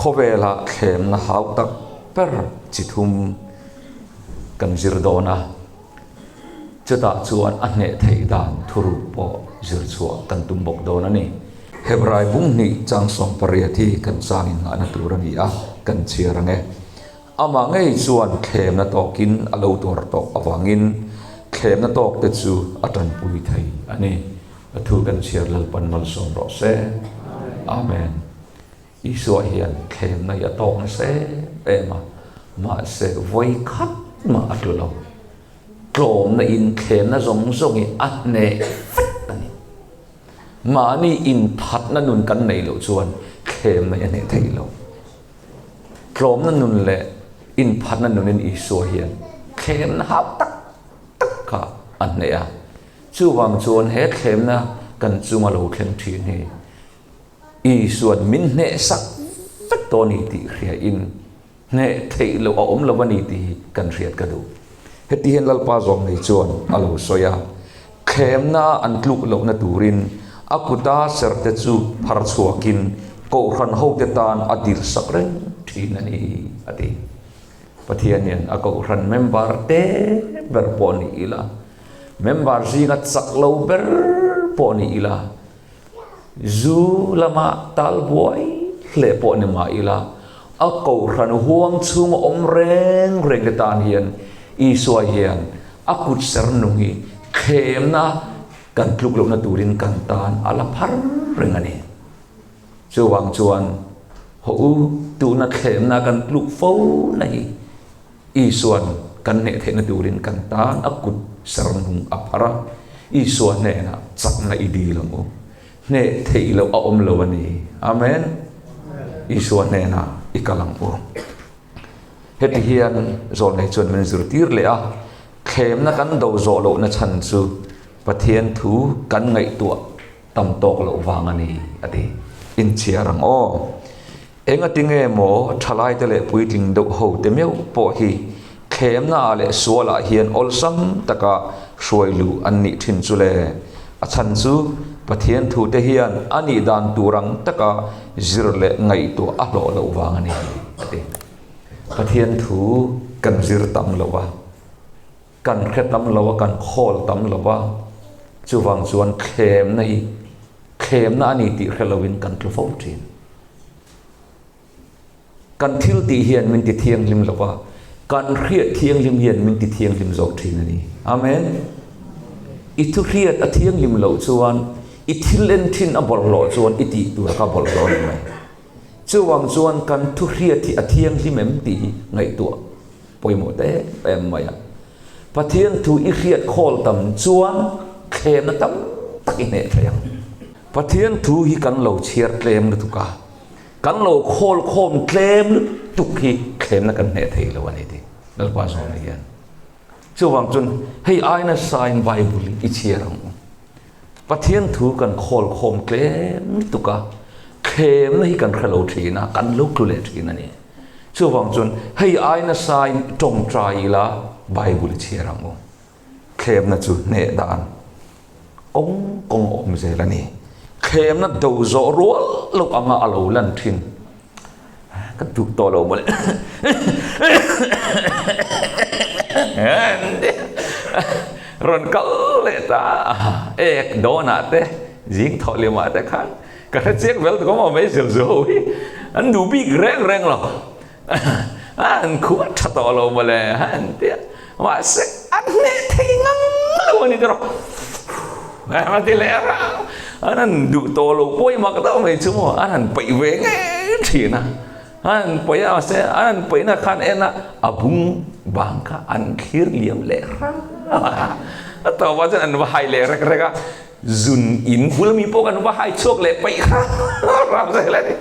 Khawvela thlemna hau tak ber chi thum kan zir dawn a, chutah chuan a hneh theih dan thuruk pawh zir chhuah kan tum bawk dawn a ni. Hebrai bunghnih chang 80 hi kan changin nghahna tur a ni a, kan chhiar ang e. Amah ngei chuan thlemna tawkin a lo tuar tawh avangin thlemna tawkte chu a tanpui thei a ni. A thu kan chhiar Lalpan malsawm rawh se. Amen. Isua hian thlemna hi a tawk nasa em em a, mahse vawi khat mah a tlu lo. Tlawmna in thlemna zawng zawng hi a hneh vek a ni. Mahni inphatna nun kan neih loh chuan thlemna hi a hneh thei lo. Tlawmna nun leh inphatna nunin Isua hian thlemna hau tak tak kha a hneh a. Chuvang chuan he thlemna kan chunga lo thleng thin hi Isua'n min hnehsak vek tawh a ni tih hriain hneh theih loh a awm lo a ni tih hi kan hriat ka duh. Heti hian Lalpa zawng nei chuan a lo sawi a, Thlemna an tluk lohna turin a kuta serte chu phar chhuakin kohhran hote tan a dilsak reng thin a ni, a ti. Pathianin a kohhran member te ber pawh ni ila, member zinga chak lo ber pawh ni ila, Zu lama tal buai hle pawh ni mah ila, a kohhran huang chhunga awm reng reng te tan hian Isua hian a kut ser nung hi thlemna kan tluk lohna turin kan tan a la phar reng a ni. Chuvang chuan haw u tuna thlemna kan tluk fo na hi Isua'n kan hneh theihna turin kan tan a kut ser nung a phar a, Isua hnenah chakna i dil ang u. Hneh theih loh a awm lo a ni. Amen. Isua hnenah i kal ang u. Heti hian zawlnei chuan min zirtir leh a, thlemna kan do zawh lohna chhan chu Pathian thu kan ngaihtuah tam tawk loh vang a ni, a ti. Inchhiar ang aw. Engati nge maw thalaite leh puitling deuh ho te meuh pawh hi thlemnaah leh sualah hian awlsam taka hruai luh an nih thin chu le? A chhan chu Pathian thute hian a nih dan tur ang taka zir leh ngaihtuah a hlawh loh vang a ni, a ti. Pathian thu kan zir tam lo a. Kan hre tam lo a, kan khawl tam lo a, chuvang chuan thlemna hi thlemna a ni tih hre loin kan tlu fo thin. Kan thil tih hian min ti thianghlim lo a, kan hriat thianghlim hian min ti thianghlim zawk thin a ni. Amen. I thu hriat a thianghlim loh chuan i thil en thin a bawlhhlawh chuan i tih tur kha bawlhhlawh a ni mai. Chuvang chuan kan thu hriat hi a thianghlim em tih hi ngaihtuah Pawimawh ta em em mai a. Pathian thu i hriat khawl tam chuan thlemna tam tak i hneh thei ang. Pathian thu hi kan lo chhiar tlem lutuk a, kan lo khawl khawm tlem lutuk hi thlemna kan hneh thei lo a ni tih Lalpa zawhna hian. Chuvang chuan hei ai nasain Bible i chhiar ang u. Pathian thu kan khawl khawm tlem lutuk a, thlemna hi kan hre lo thin a, kan lo tlu leh thin a ni. Chuvang chuan hei ai nasain tawngtai ila Bible i chhiar ang u. Thlemna chu hneh dan kawng kawng a awm zel a ni. Thlemna do zawh rual loh anga a lo lan thin. Ka duh tawh lo mawle. Rawn kal leh ta ek dawnah te zing thawh limah te khan Ka hre chiang vel tawh maw mai zel zo hi an duh bik reng reng lo an khuh a tha tawh lo mawle an tia mahse an hneh thei ngang lo a ni tawh a ti leh a an han duh tawh lo pawi mak deuh mai chu maw an han peih ve ngei thin a an han peih a mahse an han peihna khan en a a bung bang kha an thlir liam leh hrang a tawpah chuan an va hai leh rek rek a. Zun in bul mi pawh kan va hai chhuak leh paih hrang hrang zel a ni.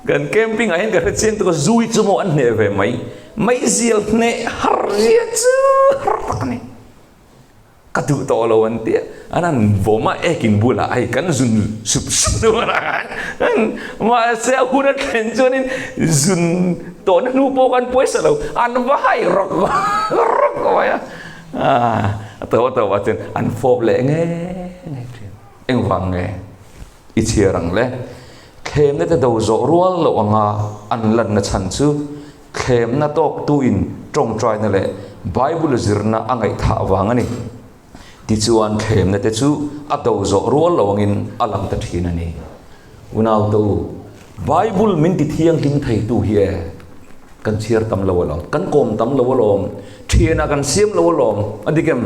Kan camping ah hian ka hre chiang tuk a, zui chu maw an hneh ve mai. Meizial hneh har zia chu har tak a ni. Ka duh tawh lo an ti a, an han vawm a ekin bulah hei kan zun sup sup nu a mahse a hun a thlen chuanin zun tawhna hnu pawh kan pawisa lo, an va hai rawk rawk mai a. A tawh a tawh ah chuan an fawp leh nge nge thin. Engvang nge i chhiar ang le? Thlemna te do zawh rual loh anga an lanna chhan chu thlemna tawktuin tawngtaina leh Bible zirna a ngaihthah vang a ni. Tichuan thlemna te chu a do zawh rual loh angin a lang ta thin a ni. Unaute u, Bible min ti thianghlim theitu hi e, kan chhiar tam lo alawm, kan kawm tam lo alawm, thianah kan siam lo alawm, a dik em?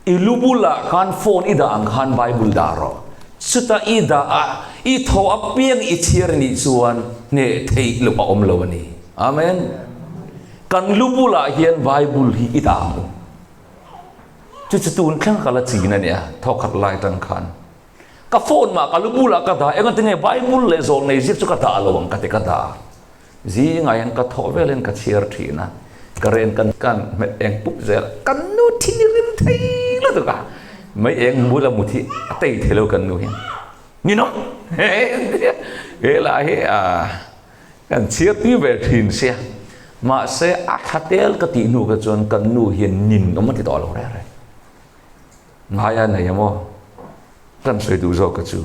I lu bulah khan phone i dah ang khan Bible dah rawh. Chutah i dah a, i thaw apiang i chhiar nih chuan hneh theih loh a awm lo a ni. Amen. Kan lu bulah hian Bible hi i dah ang u. Chu chu tun thleng ka la chin a nia, thawkhat lai tang khan. Ka phone mah ka lu bulah ka dah, engatinge Bible leh zawlnei zir chu ka dah lo ang ka ti ka dah. Zingah hian ka thawh velin ka chhiar thin a, ka ren kan kan hmet eng pup zel a, kan nu thin i rim thei lutuk a, mai eng bula mut hi a tei thei lo kan nu hian ninawm he lah hi a kan chhiar tui ve thin sia, mahse a thla tel ka tih hnu kha chuan kan nu hian nin awm a ti tawh lo reng reng. Ngaia nei emaw kan sawi duh zawk kha chu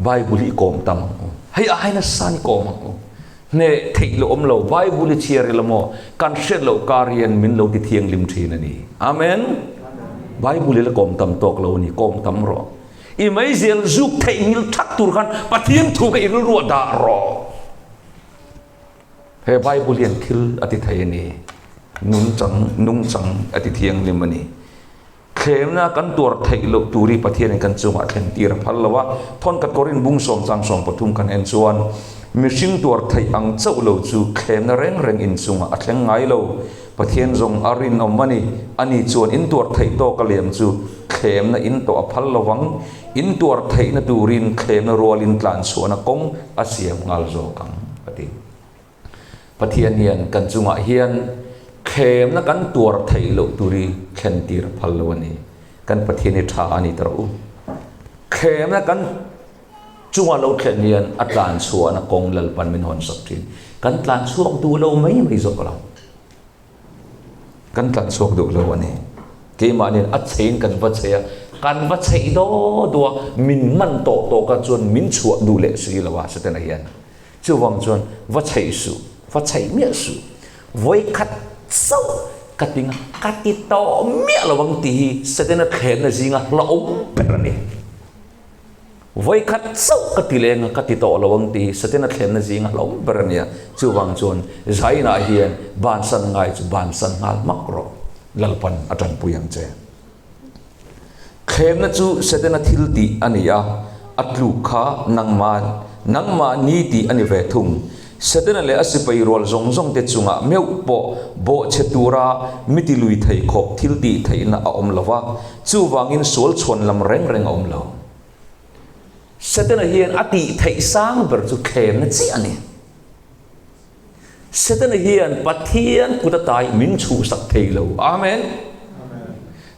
Bible hi i kawm tam ang u. Hei a hai nasa ni kawm ang u. Hneh theih loh awm lo Bible hi chhiar ila maw kan hriat loh kar hian min lo ti thianghlim thin a ni. Amen. Bible hi la kawm tam tawk lo a ni, kawm tam rawh. I meizial zuk theihnghilh thak tur khan Pathian thu kha i rilruah dah rawh. He Bible hian thil a ti thei a ni. Nungchang, nungchang a ti thianghlim a ni. Thlemna kan tuar theih loh tur hi Pathianin kan chungah thlen tir a phal lo a. Thawnkat Korin bung sawm chang 13 kan en chuan, Mihring tuar theih ang chauh lo chu thlemna reng reng inchungah a thleng ngai lo. Pathian zawng a rinawm a ni. Ani chuan in tuar theih tawk a liam chu thlemna in tawh a phal lo vang. In tuar theihna turin thlemna rualin tlanchhuahna kawng a siam nghal zawk ang, a ti. Pathian hian kan chungah hian thlemna kan tuar theih loh tur hi thlen tir a phal lo a ni. Kan Pathian hi tha a ni ta rawh u. Thlemna kan chunga lo thlen hian a tlanchhuahna kawng Lalpan min hawnsak thin. Kan tlanchhuak duh lo mai mai zawk lo. Kan tlan chhuak duh lo a ni. Keimahniin a cheiin kan va chei a, kan va chei daw daw a, min man tawh tawh kha chuan min chhuah duh leh si lo a, Setana hian. Chuvang chuan va chei suh, va chei miah suh. Vawikhat chauh ka ti nga, ka ti tawh miah lo ang tih hi Setana thlenna zinga hlauhawm ber a ni. Vawikhat chauh ka ti leng a, ka ti tawh lo ang tih hi Satena thlenna zinga hlauhawm ber a nia. Chuvang chuan Zainah hian bansan ngai chu bansan nghal hmak rawh, Lalpan a tanpui ang che. Thlemna chu Setena thil tih a ni a, a tluk kha nangmah nangmah ni tih a ni ve thung. Setana leh a sipai rual zawng zawng te chungah meuh pawh bawhchhe tura mi ti lui thei khawp thil tih theihna a awm lo va, chuvangin sual chhuan lam reng reng a awm lo. Setana hian a tih theih sang ber chu thlemna chiah a ni. Setana hian Pathian kut atai min chhuhsak thei lo. Amen.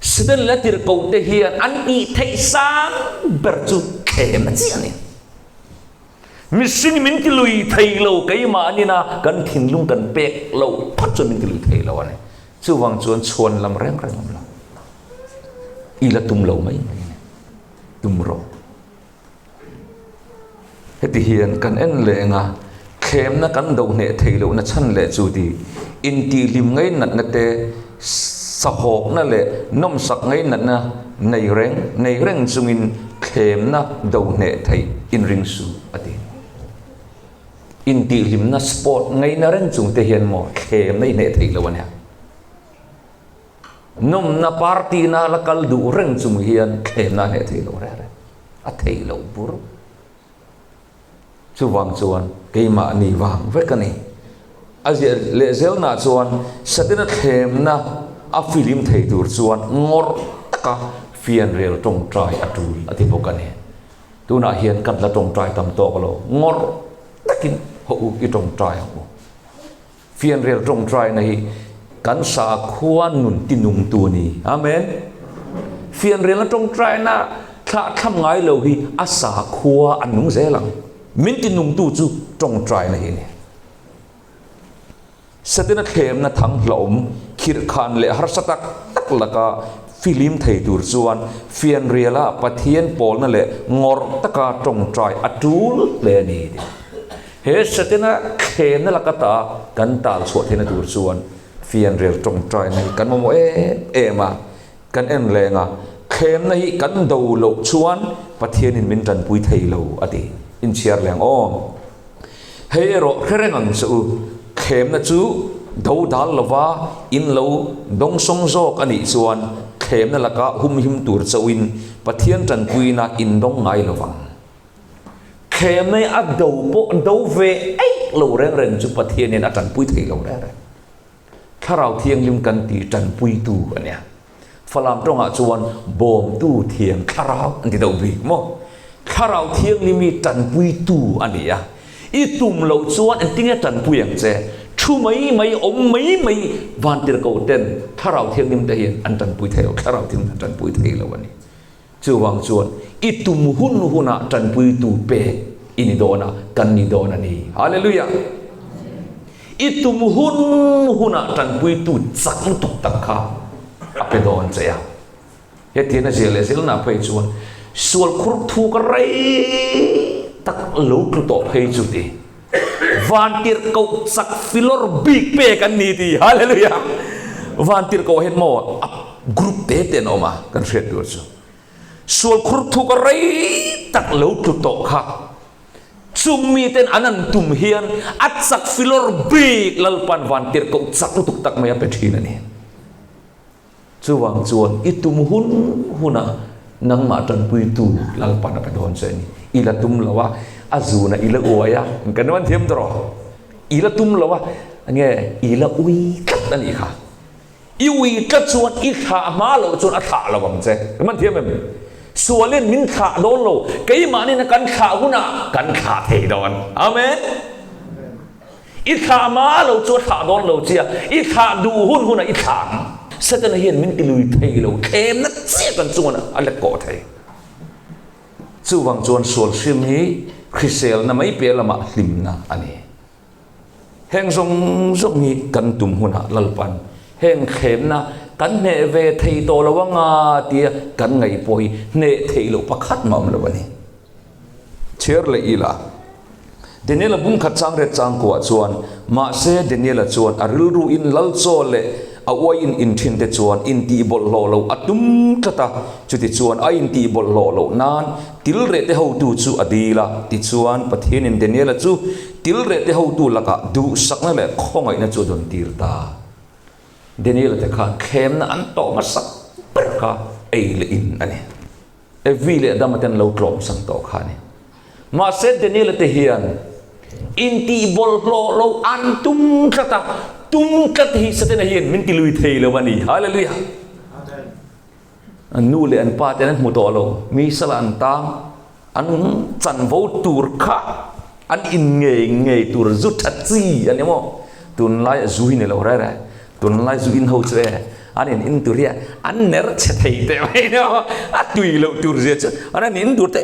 Setana leh a tirhkohte hian an tih theih sang ber chu thlemna chiah a ni. Mihring min ti lui thei lo, keimahnin a kan thinlung kan pek loh phawt chuan min ti lui thei lo a ni. Chuvang chuan chhuan lam reng reng awm lo. I la tum lo mai mai a ni. Tum rawh. Heti hian kan en leng a, thlemna kan do hneh thei lohna chhan leh chu ti, intihhlim ngainatna te, sahawkna leh nawmsak ngainatna nei reng nei reng chungin thlemna do hneh theih inring suh, a ti. Intihhlimna sport ngaina reng chung te hian maw thlemna i hneh theih lo a nia. Nawmna party na la kal duh reng chung hian thlemna a hneh theih lo reng reng. A theih loh bur. Chuvang chuan keimahni vang vek a ni. A ziah leh zelnaah chuan Satena thlemna a filim thei tur chuan ngawrh taka fianrial tawngtai a tul a ti bawk a ni. Tunah hian kan la tawngtai tam tawk lo, ngawrh takin hawh u i tawngtai ang u. Fianrial tawngtaina hi kan sakhua nun tinungtu a ni. Amen. Fianrialna tawngtaina thlahthlam ngai lo hi a sakhua a nung zel ang. Min tinungtu chu tawngtaina hi a ni. Setana thlemna thang hlauhawm, khirhkhan leh harsa tak tak laka. Filim thei tur chuan fianriala Pathian pawlna leh ngawrh taka tawngtai a tul hle a ni tih. He Setana thlenna laka ta kan tal chhuah theihna tur chuan fianrial tawngtaina hi kan mamawh em em a, kan en reng a, thlenna hi kan do loh chuan Pathianin min tanpui thei lo a ti. Inchhiar leng aw. Hei erawh hre reng ang che u, thlemna chu do dal lova in lo dawngsawng zawk a nih chuan thlemna laka humhim tur chauhin Pathian tanpuina in dawng ngai lo vang. Thlemna hi a do pawh do ve eih lo reng reng chu Pathianin a tanpui thei lo reng reng. Thlarau Thianghlim kan ti tanpuitu a nia. Falam tawngah chuan bawmtu thiang thlarau an ti deuh bik maw? Thlarau Thianghlim hi tanpuitu a ni a. I tum loh chuan engtinge tanpui ang che? Thu mai mai, awm mai mai vantirhkoh ten Thlarau Thianghlim te hian an tanpui thei lo, Thlarau Thianghlim an tanpui thei lo a ni. Chuvang chuan i tum hun hunah tanpuitu pek i ni dawn a, kan ni dawn a ni. Hallelujah! I tum hun hunah tanpuitu chak lutuk tak kha a pe dawn che a. Hetiang a ziah leh zelna phei chuan sual khur thuk rei tak lo tlu tawh phei chu ti. Vantirhkoh chak filawr bik pek an ni ti. Hallelujah! Vantirhkoh hian maw a group te te an awm a, kan hriat tur chu. Sual khur thuk a rei tak lo tlu tawh kha chung miten an an tum hian a chak filawr bik Lalpan vantirhkoh chak lutuk tak mai a pe thin a ni. Chuvang chuan i tum hun huna nangmah tanpuitu Lalpan a pe dawn che a ni. I la tum lo a, a zuna i la uai a, kan man thiam tawh rawh. I la tum lo a, nge i la ui tlat a nih kha. I ui tlat chuan i thlah hma loh chuan a thlah lo ang che. Kan man thiam em? Sualin min thlah dawn lo, keimahnin a kan thlah hunah kan thlah thei dawn. Amen. I thlah hma lo chu a thlah dawn lo chia, i thlah duh hun hunah i thlah ang. Setana hian min ti lui thei lo, thlemna chiah kan chungan a let kawh thei. Chuvang chuan sual hrim hi hriselna mai piah lamah hlimna a ni. Heng zawng zawng hi kan tum hunah Lalpan heng thlemna kan hneh ve thei tawh lo anga tia kan ngaih pawh hi hneh theih loh pakhat mah awm lo a ni. Chhiar leh ila. Daniela bung khat chang ret chang kuah chuan, mahse Daniela chuan a rilru in lal chaw leh a uai in in thin te chuan intih bawlhhlawh loh a tum tlat a, chuti chuan a intih bawlhhlawh loh nan til reh te hotu chu a dil a, tichuan Pathianin Daniela chu til reh te hotu lakah duhsakna leh khawngaihna chu a dawn tir ta. Daniela te khan thlemna an tawh hmasak ber kha ei leh in a ni. Evi leh Adama te an lo tlawmsang tawh kha a ni. Mahse Daniela te hian intih bawlhhlawh lo an tum tlat a, tum tlat hi Satana hian min ti lui thei lo a ni. Hallelujah! An nu leh an pa te an hmu tawh lo, mi sala an tang, an chanvo tur kha an in ngei ngei tur zu tha chi a ni maw? Tunlai a zu hi ni lo reh reh. Tunlai zu in ho chu e, an in in tur hi an ner chhe thei teh mai nia, a tui loh tur zia chu an an in tur te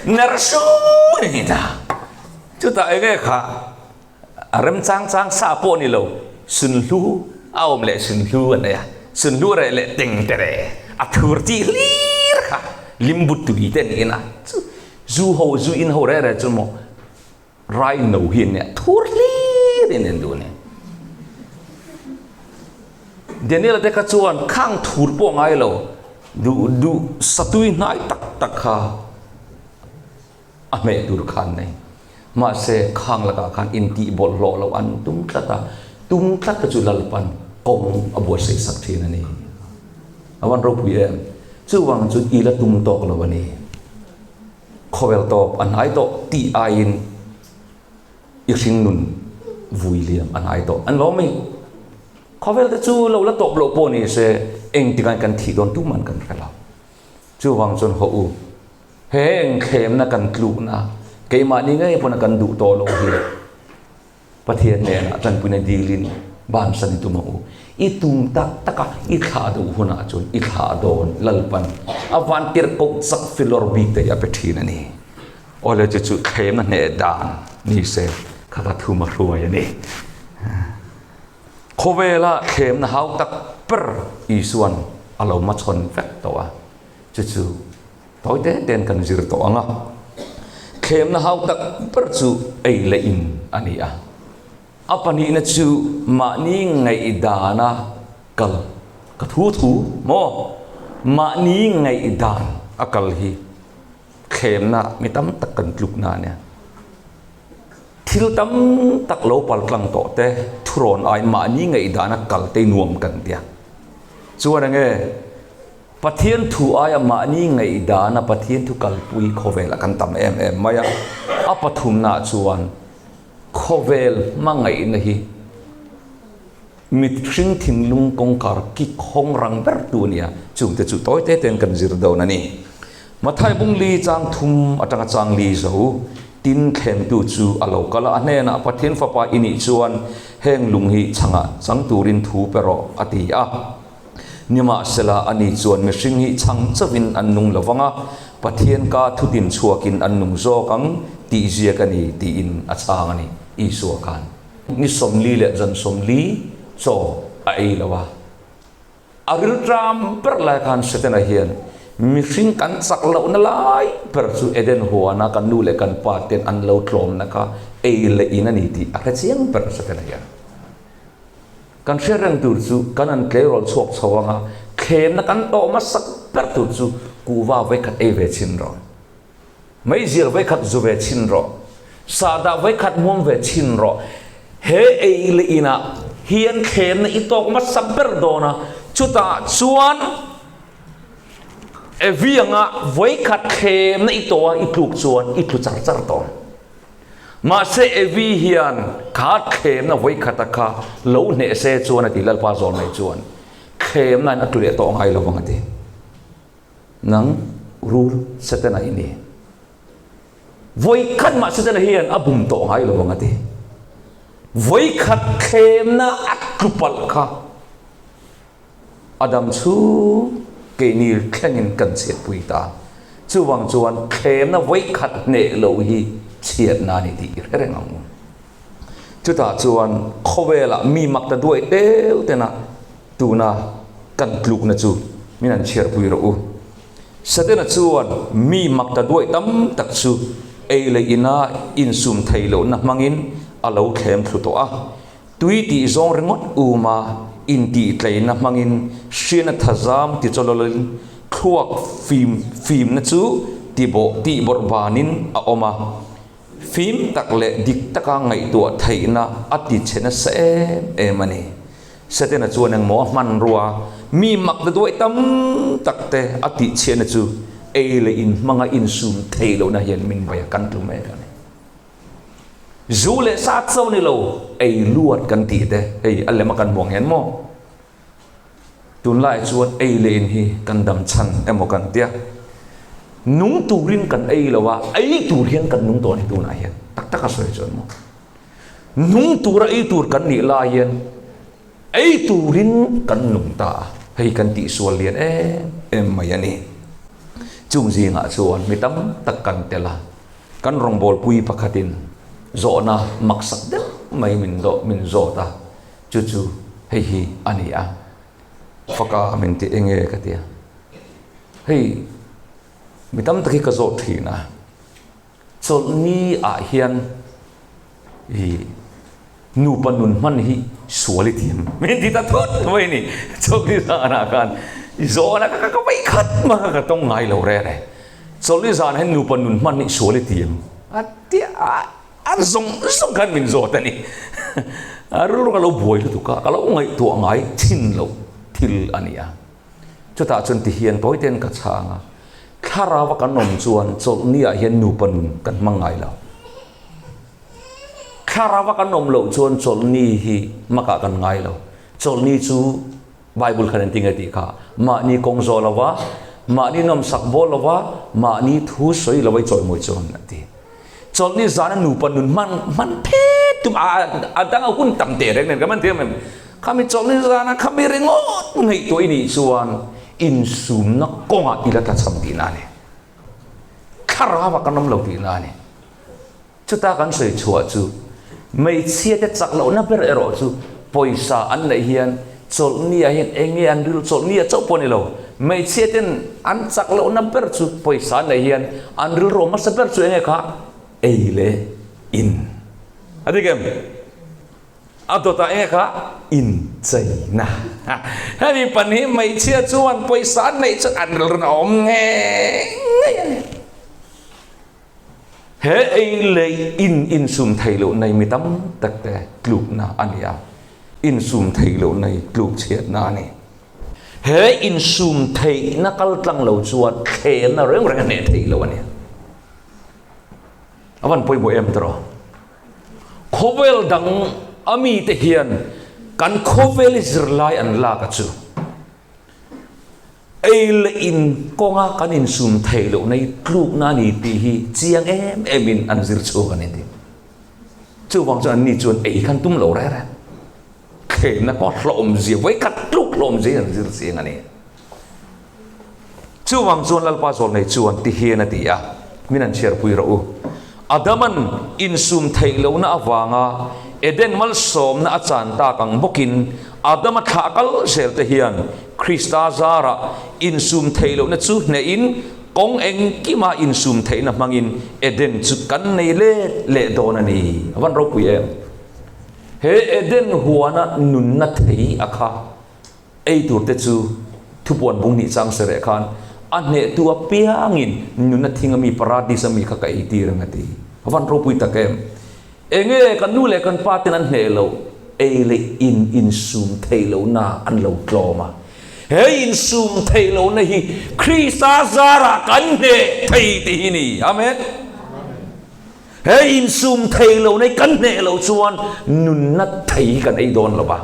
ner sung a ni ta. Chutah eng nge kha a rem chang chang sa pawh ni lo, sunhlu a awm leh sunhlu a nei a, sunhlu reh leh teng te reh a thur tih hlir kha limbu tui te niin a, chu zu ho zu in ho reh reh chu maw Rai no hi an nia thur hlir in en duh a ni. Daniel-a te kha chuan khang thur pawh ngai lo, duh duh satui hnai tak tak kha a hmeh tur kha an nei. Mahse khang lakah khan intih bawlhhlawh loh an tum tlat a, tum tlat te chu Lalpan kawng a buatsaih sak thin a ni. A van ropui em? Chuvang chu i la tum tawk lo a ni. Khawvel tawp a hnai tawh tih aiin i hringnun vui liam a hnai tawh an lawm i. Khawvel te chu lo la tawp loh pawh ni se engtikah kan thih dawn tuman kan hre lo. Chuvang chuan hawh u, heng thlemna kan tlukna keimahni ngei pawna kan duh tawh loh hi Pathian hnenah tanpuina dilin bansan i tum ang u. I tum tak tak a, i thlah duh hunah chuan i thlah dawn Lalpan a vantir koh chak filawr bik te hi a pe thin a ni. Awle chu chu thlem a hneh dan ni se kha ka thum a hruai a ni. Khawvela thlemna hau tak ber Isuan a lo hmachhawn vek tawh a, chu chu tawi te te'n kan zir tawh ang a. Thlemna hau tak ber chu ei leh in a ni a. A pahnihna chu mahni ngaihdana kal ka thu thu maw? Mahni ngaihdan a kal hi thlemna mi tam tak kan tluk na a nia. Thil tam tak lo pal tlang tawh te thurawn ai mahni ngaihdana kal te nuam kan tia. Chuan enge Pathian thu aia mahni ngaihdana Pathian thu kalpui khawvelah kan tam em em mai a. A pathumnaah chuan Khawvel hmangaihna hi mithring thinlung kawngkhar kik hawng rang ber tu a ni a, chungte chu tawi te te'n kan zir dawn a ni. Mathai bungli chang thum atanga chang li zo tin thlemtu chu a lo kal a, a hnenah Pathian fapa i nih chuan heng lung hi chhangah chang turin thu pe rawh a ti a. Nimahsela, ani chuan mihring hi chhang chauhin an nung lo vang a, Pathian ka thutin chhuakin an nung zawk ang tih ziak a ni tiin a chhang a ni. Isua khan ni 40 leh zan 40 chaw a ei lo a. A rilṭam ber lai khan Setana hian mihring kan chak lohna lai ber chu Eden huana kan nu leh kan pa ten an lo tlawmna kha ei leh in a ni tih a hre chiang ber Setana hian. Kan hriat reng tur chu kan an tleirawl chhuak chho anga thlemna kan tawh hmasak ber tur chu kuhva vawikhat ei ve chhin rawh, meizial vawikhat zu ve chhin rawh, sahdah vawikhat muam ve chhin rawh. He ei leh inah hian thlemna i tawk hmasa ber dawn a, chutah chuan Evi anga vawikhat thlemna i tawh a i tluk chuan i tlu char char dawn. Mahse Evi hian kha thlemna vawikhata kha lo hneh se chuan a ti, Lalpa zawl mai chuan thlemna in a tlu leh tawh ngai lo vang a ti. Nang rul Setana i ni. Vawikhat mah Setana hian a bum tawh ngai lo vang a ti. Vawikhat thlemna a tlu palh kha A dam chu keini thlengin kan chhiatpui ta. Chuvang chuan thlemna vawikhat hneh loh hi chhiatna a ni tih i hre reng ang u. Chutah chuan khawvelah mi mak ta duai teu tena tuna kan tlukna chu min han chhiarpui rawh u. Satena chuan mi mak ta duai tam tak chu ei leh ina insum thei lohna hmangin a lo thlem thlu tawh a. Tui tih zawng ringawt uma intihtleina hmangin hriatna thazam ti chawlawlin thluak fim fimna chu tibawh tihbawrh banin a awm a, fim tak leh dik taka ngaihtuah theihna a ti chhe nasa em em a ni. Setana chuan engmaw a hmanrua mi mak ta duai tam tak te a tihchhiahna chu ei leh in hmanga insum theih lohna hian min vaih a kan tlu mek a ni. Zu leh sa cho ni lo ei luat kan tih te hei a lem a kan hmuang hian maw tunlai chuan ei leh in hi kan dam chhan emaw kan tia nung turin kan ei lo a ei tur hian kan nung tawh a ni tunah hian tak tak a sawi chuan maw nung tura ei tur kan nih lai hian ei turin kan nung ta a hei kan tihsual lian em em mai a ni chung zingah chuan mi tam tak kan tel a. Kan rawngbawlpui pakhatin zawhna maksak deuh mai min zawh min zawt a, chu chu hei hi a ni a, Faka min ti eng nge ka ti a, hei mi tam tak hi ka zawt thin a, chawlhni ah hian i nupa nun hman hi sual i thiam min ti ta thut mai a ni, chawlhni zanah khan i zawhna kha ka vawi khat mah kha ka tawng ngai lo reng e. Chawlhni zanah hian nupa nun hman hi sual i ti em? A ti a, a zawng zawng khan min zawt a ni. A rilru ka lo buai lutuk a, ka lo ngaihtuah ngai thin loh thil a ni a. Chutah chuan ti hian tawi ten ka chhang a, thlarau a kan awm chuan chawlhni ah hian nupa nun kan hmang ngai lo. Thlarau a kan awm loh chuan chawlhni hi makah kan ngai lo. Chawlhni chu Bible khan engtin nge tih kha? Mahni kawng zawh lova, mahni nawmsak bawl lova, mahni thu sawi lova i chawimawi chuan a ti. Chawlhni zana nupa nun hman hman phet tum a a dang a hun tam teh reng nen ka man thiam em? Khami chawlhni zana khami ringawt ngaihtuah i nih chuan insumna kawngah i la tlachham tihna a ni. Thlarau ah kan awm lo tihna a ni. Chuta kan sawi chhuah chu hmeichhia te chak lohna ber erawh chu Pawisa an neih hian chawlhni ah hian eng nge an rilru chawlhni ah chauh pawh a ni lo. Hmeichhia ten an chak lohna ber chu pawisa an neih hian an rilru awm hmasa ber chu eng nge kha ei leh in a dik em? A dawtah eng nge kha incheina. Hemi pan hi hmeichhia chuan pawisa an neih chuan an rilru a awm ngei ngei a ni. He ei leh in insum theih loh nei mi tam tak te tlukna a ni a, insum theih loh nei tluk chhiatna a ni. He insum theihna kal tlang lo chuan thlenna reng reng a hneh theih loh a ni. A van pawimawh em tawh? Khawvel dang a mite hian kan khawvel i zirlai an lak a chu. Ei leh in kawnga kan insum theih loh nei tlukna a ni tih hi chiang em emin an zir chhuak a ni tih. Chuvang chuan anni chuan ei khan tum lo reng reng. Thlenna pawh hlawhawmzia vawikhat tluk hlawhawmzia an zir chiang a ni. Chuvang chuan Lalpa Zawlnei chuan ti hian a ti a, Min an chhiarpui rawh u. Adaman insum theih lohna avanga Eden malsawmna a chan tak ang bawkin Adama thlah kal zel te hian Krista zarah insum theih lohna chu hnehin kawng engkima insum theihna hmangin Eden chu kan nei let leh dawn a ni. A van ropui em! He Eden huana nunna thei a kha. Ei tur te chu thupuan bung nih chang se reh khan a hnehtu apiangin nuna thing ami paradis ami kha ka ei tir ang a ti. A van ropui tak em. Enge kan nu leh kan pa ten an hneh loh ei leh in insum theih lohna an lo tlawm a. He insum theih lohna hi Krista zarah kan hneh thei tih hi ni. Amen. He insum theih lohna hi kan hneh loh chuan nunna thei hi kan ei dawn lo va.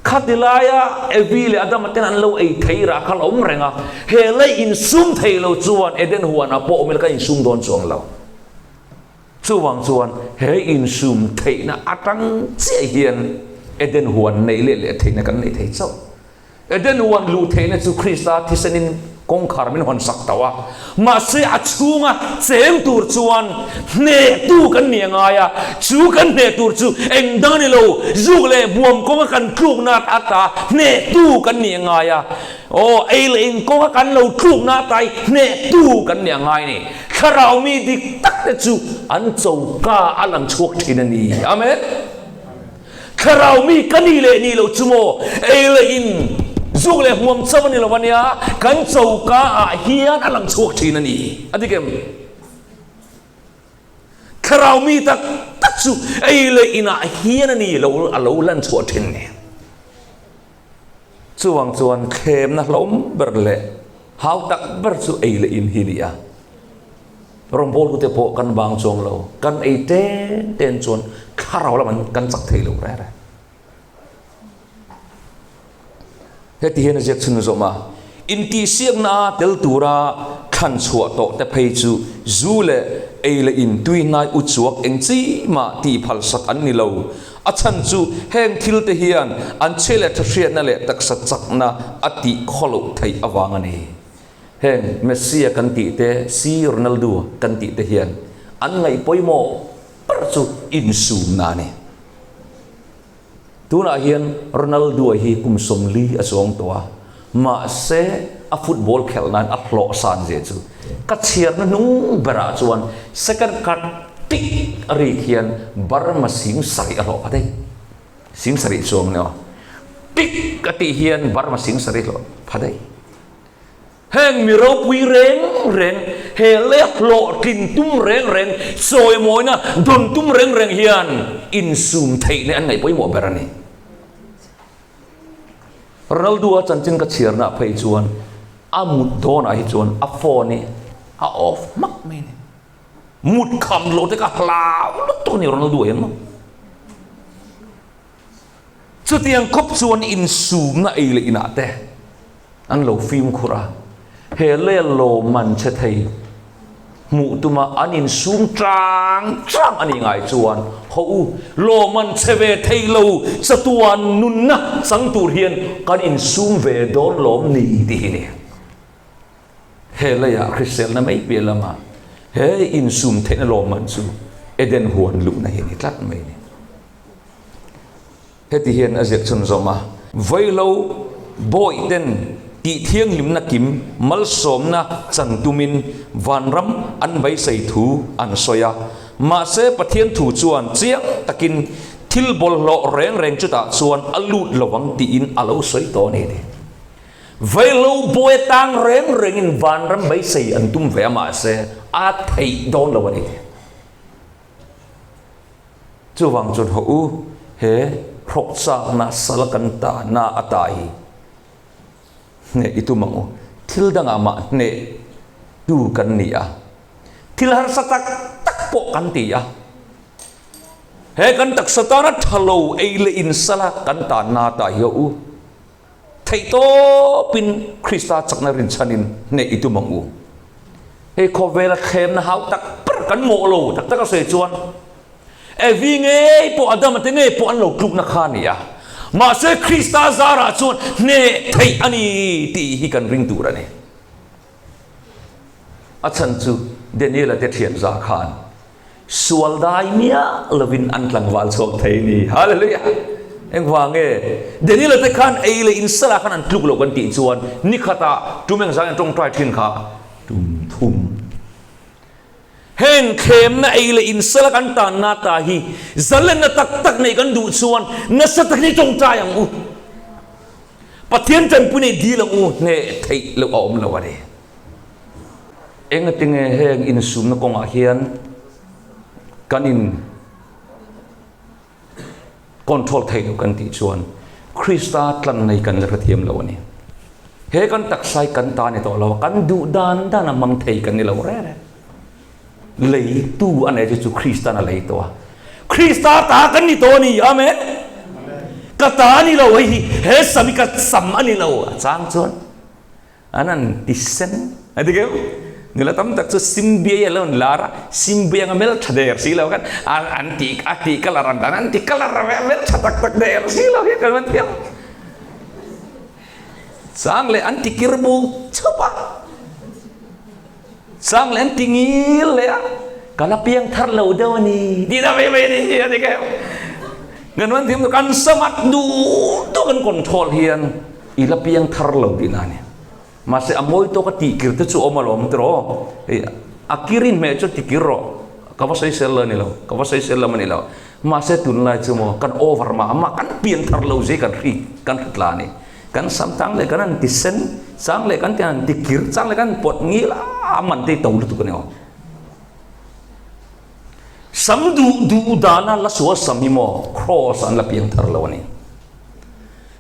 Khati laia Evi leh Adama ten an lo ei thei rah kha la awm reng a, he lei insum thei lo chuan Eden huanah pawh awm ila ka insum dawn chuang lo. Chuvang chuan he insum theihna atang chiah hian Eden huan neih leh leh theihna kan nei thei chauh. Eden huan luh theihna chu Krista thisenin kawngkhar min hawn sak tauh a, mahse a chhunga cheng tur chuan hnehtu kan ni a ngai a, chu kan hneh tur chu eng dang a ni lo, zuk leh hmuam kawnga kan tlukna ata hnehtu kan ni a ngai a, aw, ei leh in kawnga kan lo tlukna ata hi hnehtu kan ni a ngai a ni. Thlarau mi dik tak te chu an choka a lang chhuak thin a ni. Amen. Thlarau mi ka ni leh ni lo chu maw? Ei leh in zuk leh hmuam chauh a ni lo a nia, kan choka ah hian a lang chhuak thin a ni. A dik em? Thlarau mi tak tak chu ei leh inah hian a ni lo a lo lan chhuah thin ni. Chuvang chuan thlemna hlawm ber leh hau tak ber chu ei leh in hi ni a. Rawngbawltute pawh kan vang chuang lo, kan ei ten ten chuan thlarau lam an kan chak thei lo reng reng. Heti hian a ziak chhun zawm a, Intihsiakna tel tura thlan chhuah tawh te phei chu zu leh ei leh in tui hnai u chuak eng chi mah tih phalsak an ni lo. A chhan chu heng thil te hian an chhe leh tha hriatna leh taksa chakna a tih khawloh theih avang a ni. Heng Messi-a kan tih te, si Ronaldo kan tih te hian an ngaih pawimawh ber chu insumna a ni. Tunah hian Ronaldo-a hi kum 40 a chuang tawh a, mahse a football khelh nan a hlawh san zia chu ka chhiarna hnung berah chuan second card tik a rik hian Burma 70,000 a hlawh pha daih. 70,000 chuang nia tik a tih hian Burma 70,000 hlawh pha daih. Heng mi ropui reng reng, he leh hlawhtlin tum reng reng, chawimawina dawn tum reng reng hian insum theihna an ngaih pawimawh ber a ni. Ronaldo-a chanchin ka chhiarna phei chuan a mut dawnah hi chuan a phone hi a off hmak mai a ni. Mut kham loh te ka hlau lutuk a ni Ronaldo-a hian maw. Chutiang khawp chuan insumna ei leh inah te an lo fimkhur a, he lel lawmman che thei hmuh tuma an insum chang chang a nih ngai chuan haw u, lawmman che ve thei lo chatuan nunna chang tur hian kan insum ve dawn lawm ni tih hi ni. He leiah hriselna mai piah lamah he insum theihna lawmman chu Eden huan luhna hi a ni tlat mai a ni. Heti hian a ziak chhunzawm a, Vaihlo bawih ten tih thianghlimna kim malsawmna chan tumin vanram an beisei thu an sawi a. Mahse Pathian thu chuan chiang takin thil bawlhhlawh reng reng chutah chuan a lut lo ang tiin a lo sawi tawh a ni ti. Vaihlo bawi atang reng rengin vanram beisei an tum ve a mahse a theih dawn lo a ni ti. Chuvang chuan haw u, he hrawk chakna sal kan tahna ata hi hneh i tum ang u. Thil dangah mah hneh tu kan ni a, thil harsa tak tak pawh kan ti a. He kan taksa tana tha lo ei leh in sala kan tanna ata hi haw u, Theihtawpin Krista chakna rinchhanin hneh i tum ang u. Hei khawvela thlemna hau tak ber kan mawh lo tak tak a sawi chuan Evi ngei pawh Adama te ngei pawh an lo tlukna kha a ni a. Mahse Krista zarah chuan hneh theih a ni tih hi kan ring tur a ni. A chhan chu Daniela te thian za khan Sual dai miah lovin an tlangval chhuak thei ni. Hallelujah! Engvang nge? Daniela te khan ei leh in salah khan an tluk lo kan tih chuan ni khatah tum engzah nge tawngtai thin kha? Tum thum. Heng thlemna ei leh in sala kan tanna ta hi zalenna tak tak neih kan duh chuan nasa takin i tawngtai ang u. Pathian tanpui neih dil ang u hneh theih loh a awm lo a ni. Engatinge heng insumna kawngah hian kan in control thei lo kan tih chuan Krista tlan nei kan la hrethiam lo a ni. He kan taksa hi kan ta ni tawh lo a, kan duh dan dan a hmang thei kan ni lo reng reng. Leitu a nei chu chu Kristan a lei tawh a. Krista ta kan ni tawh a ni. Amen. Ka ta a ni lo hei hi, he sam hi ka sam a ni lo a chang chuan. An an ti sen a ti keu. Nula tam tak chu simbiai a lo an lar a, simbiai anga hmel tha der si lo khan an an ti a ti colour an dan an ti colour a hmel tha tak tak der si lo hian kan man thiam. Chang leh an ti kir bu chhup a, chang leh an ti ngil leh a, ka la piang thar lo deuh a ni tih na mai mai a ni a ti keu. Kan man thiam kan samat duh duh kan control hian I la piang thar lo tihna a ni. Mahse a mawi tawk a tihkir te chu awm alawm tiraw? Hei a kir in hmeh chu tikir rawh. Ka va sawisel lo a ni lo, ka va sawisel lam a ni lo. Mahse tunlai chu maw kan over mah mah, kan pian thar lo zia kan hri, kan hri tla a ni. Kan sam chang leh kan han ti sen, chang leh kan ti han tikir, chang leh kan han pawt ngil a, a man te hi to lutuk a ni aw. Sam duh duh dana la sual sam hi maw Kraws an la piang thar lo a ni.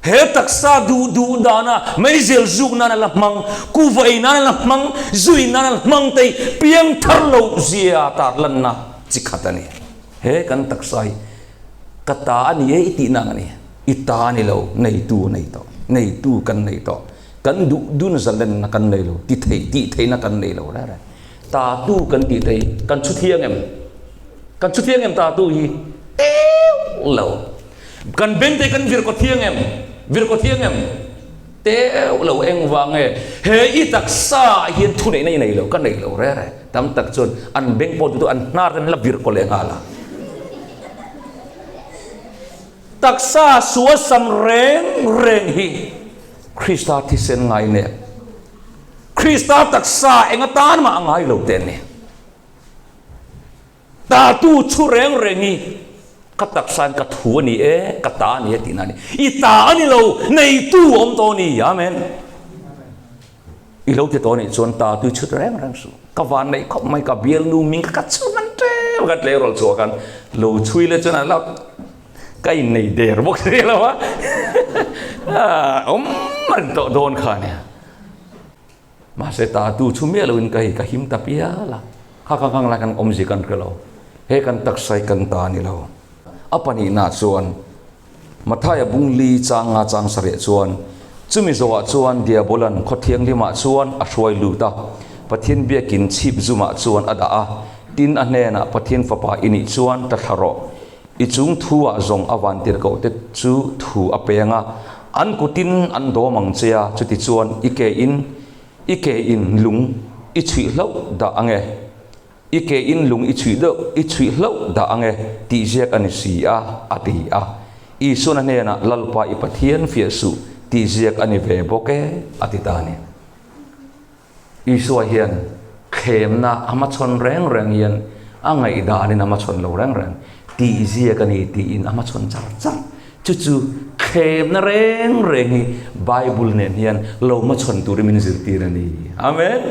He taksa duh duh dana meizel zuk nana la hmang, kuva ei nana la hmang, zui nana la hmang te hi piang thar loh zia tarlanna chi khat a ni. He kan taksa hi ka ta a ni e i tihna ang a ni. I ta a ni lo, neitu a nei tawh, neitu kan nei tawh. Kan duh dun zalenna kan nei lo, ti theih tih theihna kan nei lo reng reng. Tatu kan tih te hi kan chhu thiang em? Kan chhu thiang em tatu hi? Teuh lo. Kan beng te kan vir kaw thiang em? Vir kaw thiang em? Teuh lo eng vang nge? He i taksa ah hian thu neihna i nei lo, ka nei lo reng reng. Tam tak chuan an beng pawh duh duh an hnar ten la vir kaw leh nghal a. Taksa suasam reng reng hi Krista thisen ngai nek. Krista taksa eng atan mah a ngai lo te ni. Tatu chu reng reng hi ka taksa in ka thu a ni e, ka ta a ni e tihna a ni. I ta a ni lo, neitu awm tawh a ni. Amen. I lo ti tawh a nih chuan tatu i chhut reng reng suh. Ka van neih khawp mai, ka bialnu ming kha ka chhut man tep ka tleirawl chhuah khan lo chhui leh chuan a lo ka innei der bawk si lo a, awm reng tawh dawn kha nia. Mahse tatu chu miah loin ka hei ka him ta pial a, kha kha ngang lai kan awmzia kan hre lo, he kan taksa hi kan ta a ni lo. A pahnihna chuan Mathaia bung li chang nga chang sarih chuan chumi zawhah chuan Diabolan khaw thianghlimah chuan a hruai lut a, Pathian biakin chhip zumah chuan a dah a, tin a hnenah Pathian fapa i nih chuan ta thla rawh. I chung thu ah zawng a van tirhkoh te chu thu a peng a, an kutin an dawm ang che a, chuti chuan i ke in i ke in lung i chhuih hlauh dah ang e, i ke in lung i chhuih deuh i chhuih hlauh dah ang e tih ziak a ni si a, a ti a. Isuan a hnenah, Lalpa i Pathian fiah suh, tih ziak a ni ve bawk e, a ti ta a ni. Isua hian thlemna a hmachhawn reng reng hian a ngaihdanin a hmachhawn lo reng reng, tih ziak a ni tiin a hmachhawn char char. Chu chu thlemna reng reng hi Bible nen hian lo hmachhawn turin min zirtir a ni. Amen.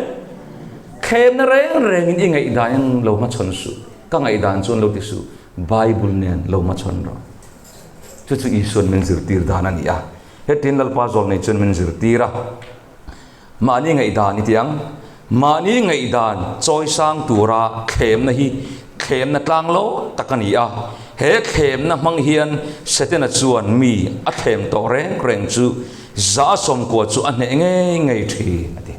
Thlemna reng rengin i ngaihdanin lo hmachhawn suh, ka ngaihdan chuan lo ti suh, Bible nen lo hmachhawn rawh. Chu chu Isuan min zirtir dan a ni a. Hetin Lalpa zawlnei chuan min zirtir a. Mahni ngaihdan i ti ang. Mahni ngaihdan chawisang tura thlemna hi thlemna tlang lo tak a ni a. He thlemna hmang hian Setana chuan mi a thlem tawh reng reng chu 190 chu a hneh ngei ngei thin a ti.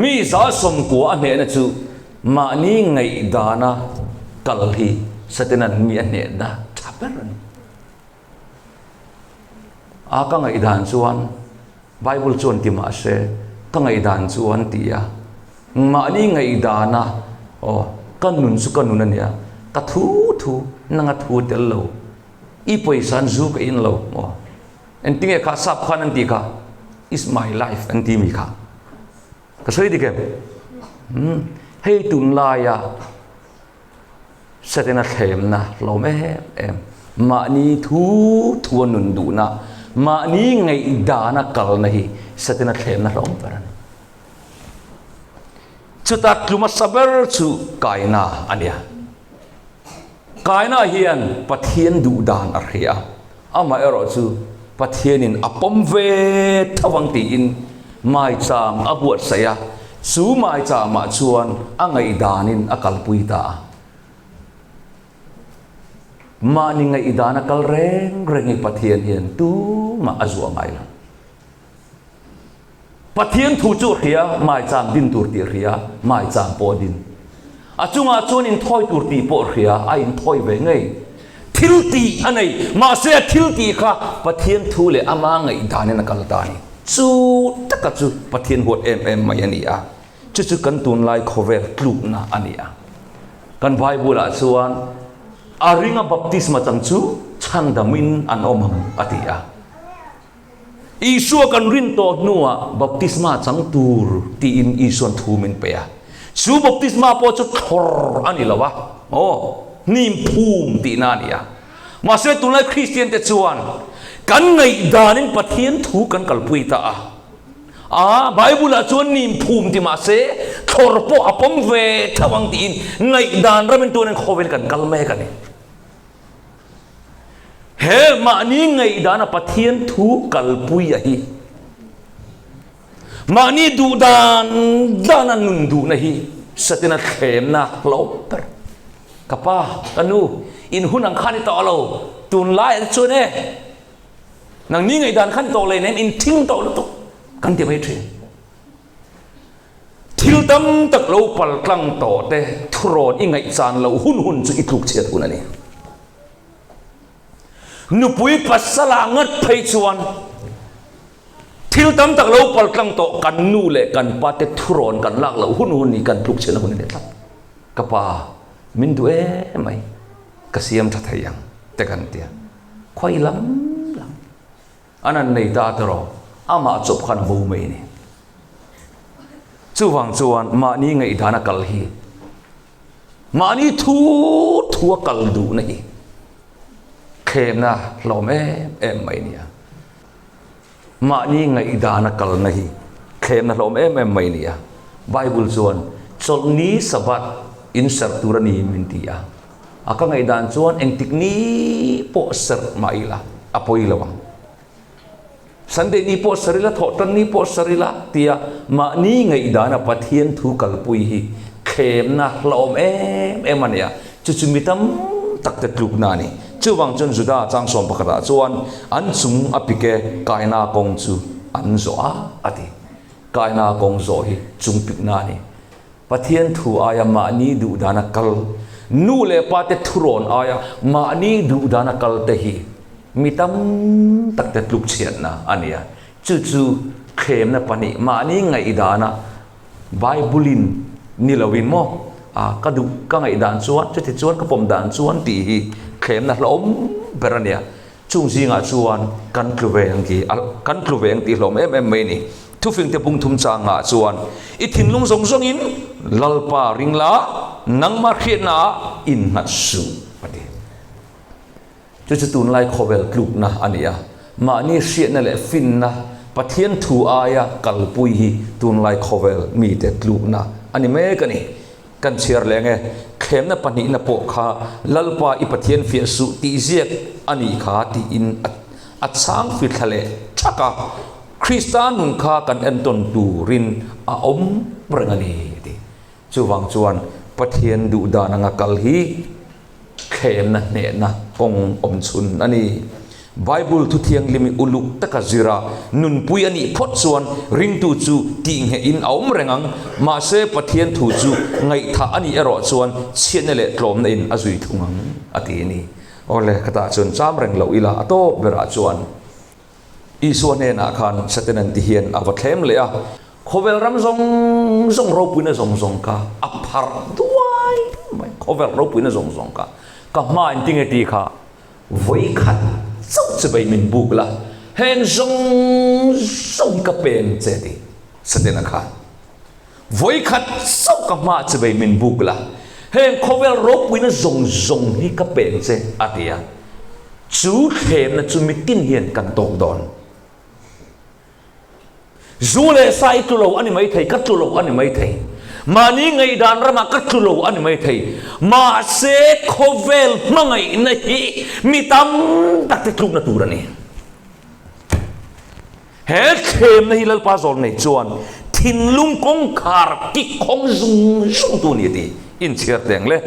Mi 190 a hnehna chu mahni ngaihdana kal hi Setana'n mi a hnehna tha ber a ni. A ka ngaihdan chuan Bible chuan ti mah se, ka ngaihdan chu an ti a, mahni ngaihdana aw ka nun chu ka nun a nia, ka thu thu nanga thu tel lo, i pawisa an zu ka in lo maw, engtinge kha sap khan an tih kha, is my life an ti mi kha, ka sawi dik em? Umm hei tunlaia Setana thlemna hlawm em em, mahni thu thua nun duhna, mahni ngaihdana kalna hi Setana thlemna hlawm ber a ni. Chuta tlu hmasa ber chu Kaina a ni a. Kaina hian Pathian duhdan a hria a, amaherawh chu Pathianin a pawm ve tho ang tiin maicham a buatsaih a, chu maichamah chuan a ngaihdanin a kalpui ta a. Mahni ngaihdan a kal reng reng hi Pathian hian tumah a zuah ngai lo. Pathian thu chu a hria, maicham din tur tih a hria, maicham pawh a din. A chungah chuan inthawi tur tih pawh a hria, a inthawi ve ngei. Thil tih a nei, mahse a thil tih kha Pathian thu leh ama ngaihdanin a kal ta a ni. Chu taka chu Pathian huat em em mai a ni a, chu chu kan tunlai khawvel tlukna a ni a. Kan Bible-ah chuan a ringa baptisma chang chu chhandamin an awm ang a ti a. Isua kan rin tawh hnuah baptisma chang tur tiin Isua'n thu min pe a. Chu baptisma pawh chu thlawr a ni lo a, aw, hnim phum tihna a ni a. Mahse tunlai Kristiante chuan kan ngaihdanin Pathian thu kan kalpui ta a. A, Bible-ah chuan hnim phum ti mahse thlawr pawh a pawm ve tho ang tiin ngaihdan ramin tuanin khawvel kan kal mek a ni. He mahni ngaihdana Pathian thu kalpui a hi mahni duh dan dana nun duhna hi Satana thlemna hlauh ber. Ka pa, ka nu, in hun ang khan i tawh lo, tunlai ah te chuan e, nangni ngaihdan khan i tawh lei nem, in thing tawh lutuk kan ti mai thin. Thil tam tak lo pal tlang tawh te thurawn i ngaihchan loh hun hun chu i tluk chhiat hun a ni. Nupui pasala ngat phei chuan thil tam tak lo pal tlang tawh kan nu leh kan pa te thurawn kan lak loh hun hun hi kan tluk chhiatna hun a ni tlat. Ka pa min duh emai ka siam tha thei ang te kan tia. Khawi lam lam. An han nei ta tawh amah chawp khan a bo mai a ni. Chuvang chuan mahni ngaihdan a kal hi, mahni thu thu a kal duhna hi thlemna hlawm em em mai a ni a. Mahni ngaihdan a kalna hi thlemna hlawm em em mai a ni a. Bible chuan chawlhni Sabbath in serh tur a ni min ti a. A ka ngaihdan chuan engtik ni pawh serh mah ila a pawi lo ang. Sunday ni pawh serh ila, thawhtan ni pawh serh ila tia mahni ngaihdana Pathian thu kalpui hi thlemna hlauhawm em em a nia. Chu chu mi tam tak te tlukna a ni. Chuvang chuan Juda chang sawm pakhatah chuan an chung a pike kaina kawng chu an zawh a a ti. Kaina kawng zawh hi chung pikna a ni. Pathian thu aia mahni duh dana kal, nu leh pa te thurawn aia mahni duh dana kal te hi mi tam tak te tluk chhiatna a ni a. Chu chu thlemna pahnih mahni ngaihdana Bible-in ni loin maw a ka duh ka ngaihdan chuan chuti chuan ka pawm dan chuan tih hi thlemna hlauhawm ber a ni a. Chung zingah chuan kan tlu ve ang tih kan tlu ve ang tih hlawm em em mai a ni. Thufingte bung thum changah chuan i thinlung zawng zawngin Lalpa ring la, nangmah hriatnaah innghat suh a ti. Chu chu tunlai khawvel tlukna a ni a, mahni hriatna leh finna Pathian thu aia kalpui hi tunlai khawvel mite tlukna a ni mek a ni. Kan chhiar leh nge, thlemna pahnihna pawh kha Lalpa i Pathian fiah suh tih ziak a nih kha tiin a chhang fithla leh thak a, Krista nun kha kan entawn turin a awm reng a ni a ti. Chuvang chuan Pathian duh dan anga kal hi thlemna hnehna kawng awm chhun a ni. Bible thu thianghlim i uluk taka zira nunpui a nih phawt chuan ringtu chu tihnghehin a awm reng ang. Mahse, Pathian thu chu ngaihthah a nih erawh chuan chhiatna leh tlawmna in a zui thung ang, a ti a ni. Awle, khatah chuan cham reng loh ila a tawp berah chuan Isua hnenah khan Satanan ti hian a va thlem leh a. Khawvel ram zawng zawng ropuina zawng zawng kha a pharh duai mai. Khawvel ropuina zawng zawng kha ka hma engtinge tih kha Vawikhat chauh che bei min buk la, heng zawng zawng hi ka peng che ti Satena khan. Vawikhat chauh ka hma che bei min buk la, heng khawvel ropuina zawng zawng hi ka peng che a ti a. Chu thlemna chu mitin hian kan tawk dawn. Zu leh sa i tlu lo a ni maithei, ka tlu lo a ni maithei. Mahni ngaihdan ramah ka tlu lo a ni maithei. Mahse, khawvel hmangaihna hi mi tam tak te tlukna tur a ni. He thlemna hi Lalpa zawl nei chuan thinlung kawngkhar kik khawng zung zung tu a ni a ti. Inchhiar teng le.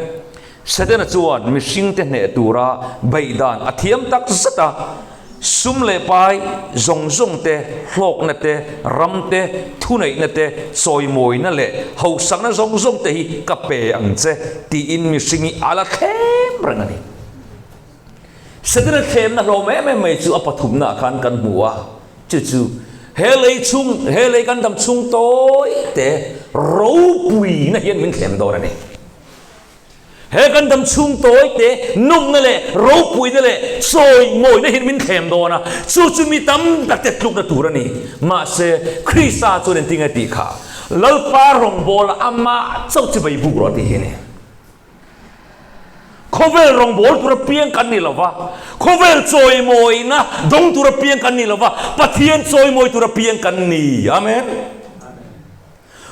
Setana chuan mihringte hneh tura beihdan a thiam tak zet a. Sum leh pai zawng zawng te, hlawkna te, ram te, thuneihna te, chawimawina leh hausakna zawng zawng te hi ka pe ang che tiin mihring hi a la thlem reng a ni. Setana thlemna hlawm em em mai chu a pathumnaah khan kan hmu a, chu chu he lei chhung, he lei kan dam chhung tawi te ropuina hian min thlem dawn a ni. He kan dam chhung tawi te nawmna leh ropuina leh chawimawina hian min thlem dawn a, chu chu mi tam tak te tlukna tur a ni. Mahse, Krista chuan engtin nge tih kha? Lalpa rawngbawla amah chauh chi bei buk rawh tih hi a ni. Khawvel rawngbâwl tura piang kan ni lo va, khawvel chawimawina dawng tura piang kan ni lo va, Pathian chawimawi tura piang kan ni. Amen.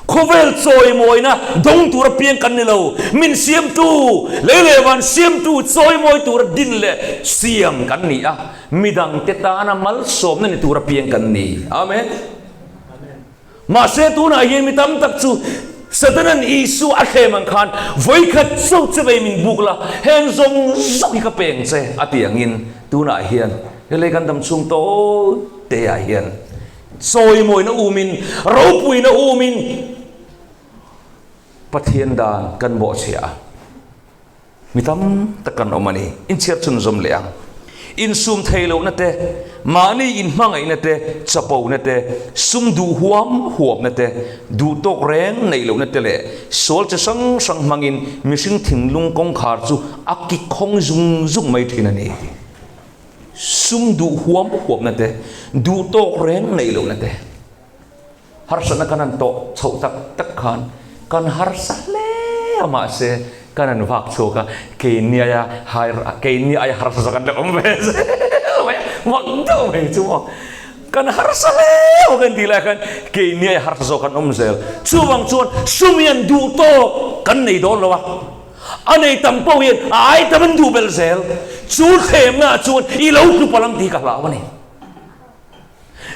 Khawvel chawimawina dawng tura piang kan ni lo, min siamtu, lei leh van siamtu chawimawi tura din leh siam kan ni a, midangte tana malsawmna ni tura piang kan ni. Amen. Mahse tunah hian mi tam tak chu Satanan Isua a thlem ang khan vawikhat chauh che vei min buk la, heng zawng zawng hi ka peng che a ti angin tunah hian he lei kan dam chhung tawi te ah hian Chawimawina umin, ropuina umin Pathian dan kan bawhchhiah a, mi tam tak kan awm a ni. Inchhiar chhunzawm leh ang. Insum thei lohna te, mahni inhmangaihna te, chapona te, sum duh huam huamna te, duh tawk reng neih lohna te leh sual chi hrang hrang hmangin mihring thinlung kawngkhar chu a kikhawng zung zung mai thin a ni. Sum duh huam huamna te, duh tawk reng neih lohna te, harsatna kan han tawh chhoh tak tak khan kan harsa hle a, mahse kan han vak chhuak a, keini aia hai keini aia harsa zawk an lo awm ve zel mai a, mak deuh mai chu maw, kan harsa hle maw kan tih lai khan keini aia harsa zawk an awm zel, chuvang chuan sum hian duh tawk kan nei dawn lo a. A nei tam pawh hian a ai tam an duh belh zel. Chu thlemna chuan i lo tlu palh ang tih ka hlau a ni.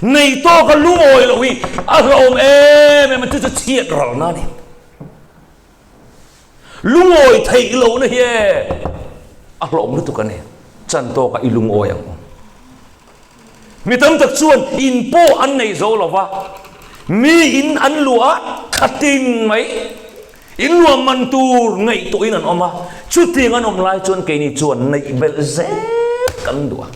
Nei tawka lungawi loh hi a hlauhawm em em a, chu chu chhiat ralna a ni. Lungawi theih lohna hi e a hlauhawm lutuk a ni. Chan tawka i lungawi ang u. Mi tam tak chuan in pawh an nei zo lo va, mi in an luah a tha tin mai. In nuam man tur ngaihtuahin an awm a, chutiang an awm lai chuan keini chuan neih belh zel kan duh a.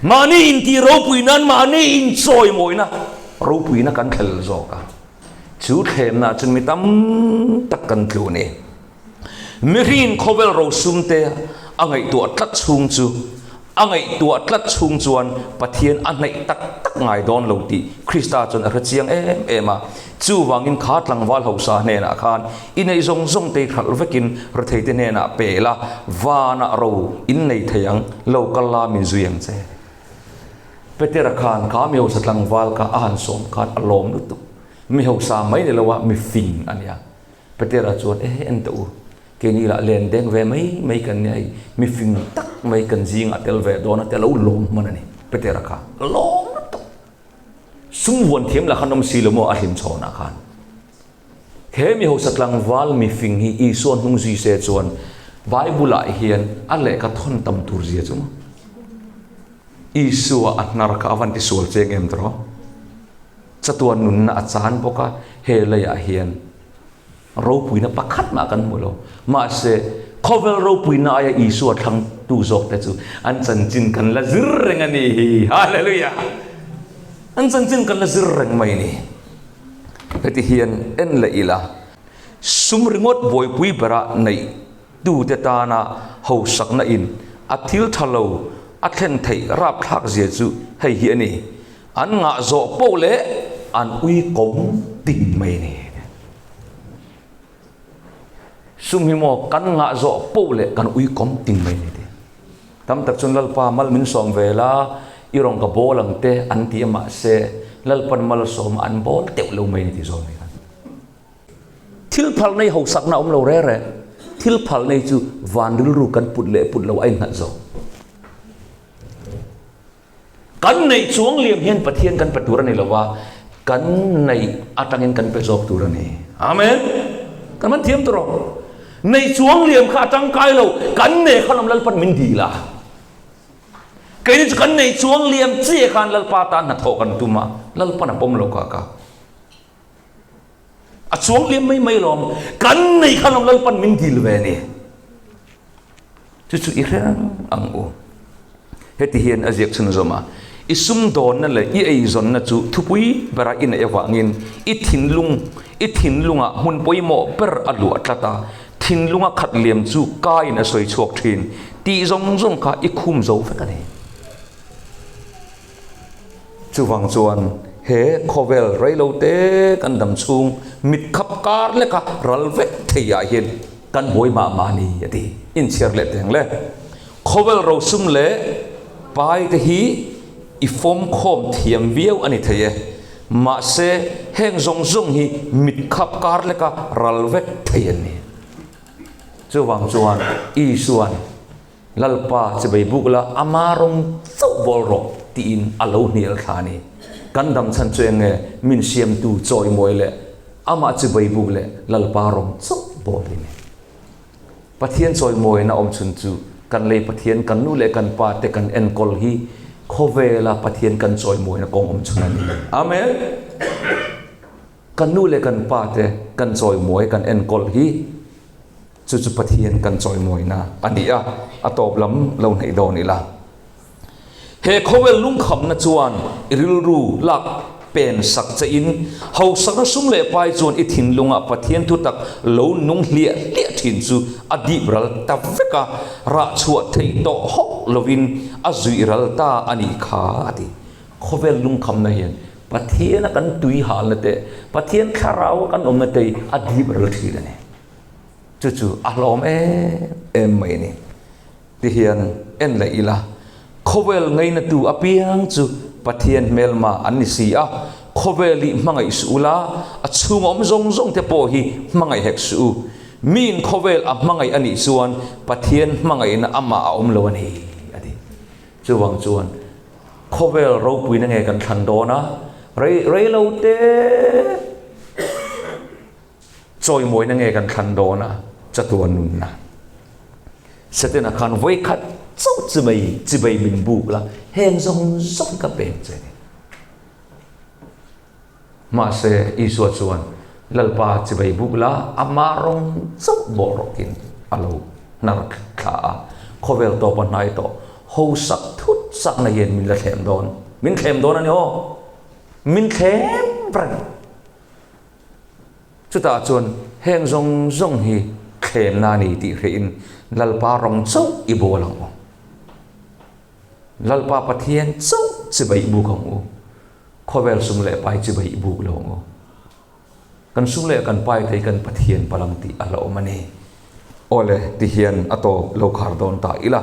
Mahni intih ropui nan mahni inchawimawina ropuina kan thlel zawk a, chu thlemna chuan mi tam tak kan tlu a ni. Mihringin khawvel rosum te a ngaihtuah tlat chhung chu. A ngaihtuah tlat chhung chuan Pathian a hnaih tak tak ngai dawn lo tih Krista chuan a hre chiang em em a. Chuvangin kha tlangval hausa hnenah khan i neih zawng zawng te hralh vekin retheite hnenah pe la, vanah ro in nei thei ang, lo kal la min zui ang che. Petera khan kha mi hausa tlangval kha a han sawm khan a lawm lutuk. Mi hausa mai ni lo a, mi fing a nia. Petera chuan, Ehe en teh u, keini lah len deng ve mai mai kan nia hei, mi fing tak mai kan zingah tel ve dawn a ti a lo lawm hman a ni. Petera kha a lawm lutuk. Sum vuan thiam lah khan awm si lo maw a hlim chhawnah khan. He mi hausa tlangval mi fing hi Isua hnung zui se chuan Bible ah hian a lehkha thawn tam tur zia chu maw? Isua a hnar kha a van ti sual cheng em tawh? Chatuan nunna a chan bawk a, he leiah hian ropuina pakhat mah kan hmu lo. Mahse, khawvel ropuina aia Isua thlangtu zawkte chu an chanchin kan la zir reng a ni hi. Hallelujah! An chanchin kan la zir reng mai ni. Heti hian en leh ila, sum ringawt buaipui bera neih tute tana hausakna in a thil tha lo a thlen theih rapthlak zia chu hei hi a ni. An ngah zawh poh leh an ui kawm ting mai a ni. Sum hi maw kan ngah zawh poh leh kan ui kawm ting mai a ni. Tam tak chuan Lalpa mal min sawm ve la, i rawn ka bawl ang te an ti a mahse Lalpan mal sawm an bawl teuh lo mai a ni tih zawng mai khan. Thil phal nei hausakna a awm lo re re. Thil phal nei chu van rilru kan put leh put lo a innghat zawk. Kan neih chuang liam hian Pathian kan pe tur a ni lo va, kan neih atangin kan pe zawk tur a ni. Amen. Kan man thiam tur aw. Neih chuang liam kha a tangkai lo, kan nei kha lam Lalpan min dil a. Keini chu kan neih chuang liam chiah khan Lalpa tan hnathawh kan tum a, Lalpan a pawm lo kha ka. A chuang liam mai mai lawm, kan nei kha lam Lalpan min dil ve a ni. Chu chu i hre reng ang u. Heti hian a ziak chhunzawm a, I sumdawnna leh i eizawnna chu thupui bera i neih avangin i thinlung, i thinlungah hmun pawimawh ber a luah tlat a, thinlunga khat liam chu kaiin a sawi chhuak thin tih zawng zawng kha i khum zo vek a ni. Chuvang chuan he khawvel reilote kan dam chhung mit khap kar leka ral vek thei ah hian kan buai mah mah a ni a ti. Inchhiar leh teng le. Khawvel rosum leh pai te hi i fawm khawm thiam viau a ni thei e. Mahse heng zawng zawng hi mit khap kar leka ral vek thei an ni. Chuvang chuan Isuan Lalpa chibei buk la, ama rawng chauh bawl rawh tiin a lo hnial thla a ni. Kan dam chhan chu eng nge? Min siamtu chawimawi leh amah chibei buk leh Lalpa rawng chauh bawl hi ni. Pathian chawimawina awm chhun chu kan lei Pathian, kan nu leh kan pa te kan enkawl hi khawvela Pathian kan chawimawina kawng awm chhun a ni. Amen. Kan nu leh kan pa te kan chawimawi kan enkawl hi Chu chu Pathian kan chawimawina a ni a, a tawp lam lo hneih dawn ila. He khawvel lungkhamna chuan i rilru lak pen sak che in, hausakna sum leh pai chuan i thinlunga Pathian thutak lo nung hliah hliah thin chu a dip ral ta vek a, rah chhuah theih tawh hawk lovin a zuih ral ta a nih kha a ti. Khawvel lungkhamna hian Pathiana kan tui halna te, Pathian thlarau a kan awmna te hi a dip ral thin a ni. Chu chu a hlawm em em mai a ni. Tihian en leh ila, khawvel ngainatu apiang chu Pathian hmelma an ni si a, khawvel hi hmangaih suh ula, a chhunga awm zawng zawng te pawh hi hmangaih hek suh u. Miin khawvel a hmangaih a nih chuan Pathian hmangaihna amah a awm lo a ni, a ti. Chuvang chuan khawvel ropuina nge kan thlan dawn a, rei rei lo te. Chawimawina nge kan thlan dawn a, chatuan nunna. Setana khan vawikhat chauh chimei chibei min buk la, heng zawng zawng ka pek che ni. Mahse, Isua chuan, Lalpa chibei buk la, ama rawng chauh bawh rawkin a lo hnar thla a, khawvel tawpa hnai tawh hosak thut sakna hian min la thlem dawn. Min thlem dawn a ni aw. Min thlem reng. Chutah chuan heng zawng zawng hi thlemna a ni tih hrehin Lalpa rawng chauh i bawl ang u. Lalpa Pathian chauh chibai buk ang u. Khawvel sum leh pai chibai buk lo ang u. Kan sum leh kan pai te hi kan Pathian palang tih a hlauhawm a ni. Awle, ti hian a tawp lo khar dawn ta ila.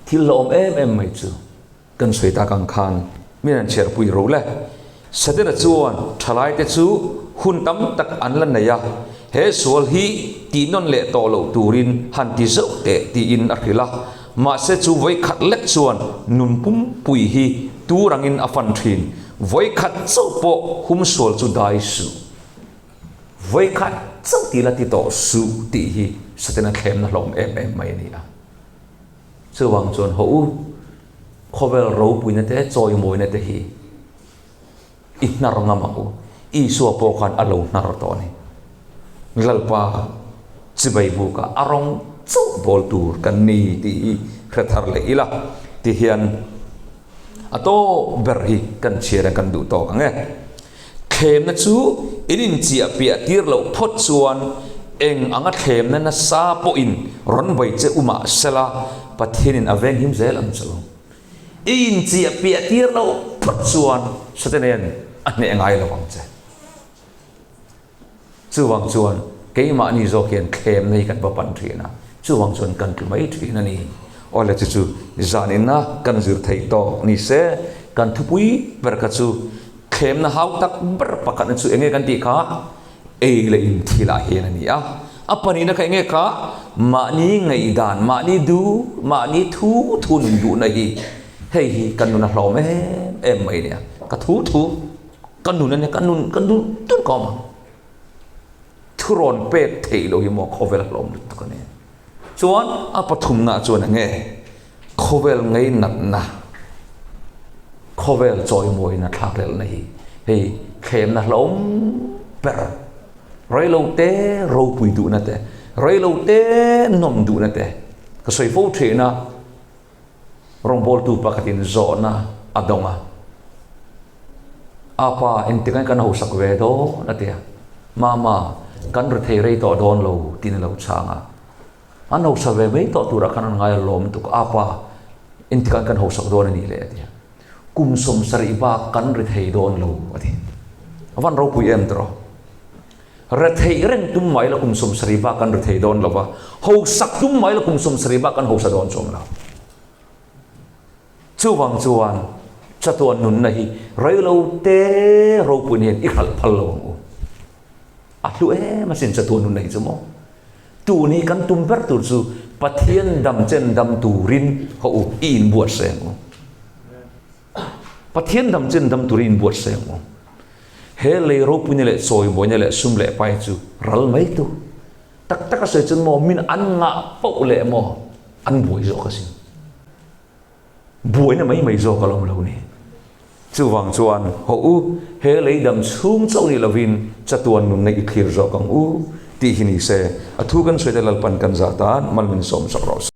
Thil hlauhawm em em mai chu kan sawi tak ang khan min han chhiarpui ro le. Satena chuan thalaite chu hun tam tak an la nei a, he sual hi tih nawn leh tawh loh turin han ti zauh teh tiin a hrilh a. Mahse chu vawikhat lek chuan nun pumpui hi tur angin a fan thin. Vawikhat chauh pawh hum sual chu dai suh. Vawikhat chauh tih la ti tawh suh tih hi Satena thlemna hlawm em em mai a ni a. Chuvang chuan haw u, khawvel ropuina te, chawimawina te hi i hnar ngam ang u. Isua pawh khan a lo hnar tawh a ni. Lalpa chibai bukah a rawng chauh bawl tur kan ni tih hi hre thar leh ila ti hian a tawp ber hi kan chhiar ang kan duh tawk ang e. Thlemna chu in inchiah piah tir loh phawt chuan eng anga thlemna nasa pawhin rawn bai che u mah sela Pathianin a venghim zel ang chu. I inchiah piah tir loh phawt chuan Satana'n a hneh ngai lo ang che. Chuvang chuan keimahni zawk hian thlemna hi kan va pan thin a, chuvang chuan kan tlu mai thin a ni. Awle chu chu zanina kan zir thei tawk ni se, kan thupui ber kha chu thlemna hau tak ber pakhatna chu enge kan tih kha ei leh in thilah hian a ni a. A pahnihna kha enge kha mahni ngaihdan, mahni duh, mahni thu thu nun duhna hi hei hi kan nun a hlawm em em mai a nia. Ka thu thu. Ka nun a nia, ka nun, ka nun tun ka awm ang. Thurawn pek theih loh hi maw khawvel a hlawm lutuk a ni. Chuan a pathumna chuan enge khawvel ngeinatna, khawvel chawimawina thlakhlelhna hi hei thlemna hlawm ber, reilote ropui duhna te, reilote nawm duhna te ka sawi fo thin a. Rawngbawltu pakhatin zawhna a dawng a, A pa, engtik ang kan hausak ve dawn? a ti a. Mama, kan rethei rei tawh dawn lo, tiin a lo chhang a. An hausa ve mai tawh turah khan an ngai a lawm tuk a, A pa, engtik ang kan hausak dawn a nih le? a ti a. Kum 70 bak kan rethei dawn lo, a ti. A van ropui em tawh? Retheih reng tum mai la kum 70 bak kan rethei dawn lo va, hausak tum mai la kum 70 bak kan hausa dawn chuang lo. Chuvang chuan chatuan nunna hi reilo te ropuina hian i hralh phal lo ang u. A hlu em asin chatuan nunna hi chu maw. Tun hi kan tum ber tur chu Pathian dam chen dam turin haw u i inbuatsaih ang u. Pathian dam chin dam turin inbuatsaih ang u. He lei ropuina leh chawimawina leh sum leh pai chu ral mai tu. Tak tak a sawi chuan maw min an ngah poh leh maw an buai zawk asin. Buaina mai mai zawk a lawm lo ni. Chuvang chuan haw u, he lei dam chhung chauh ni lovin chatuan nunna i thlir zawk ang u tih hi ni se, a thu kan sawi te Lalpan kan zah tan mal min sawm sak rawh se.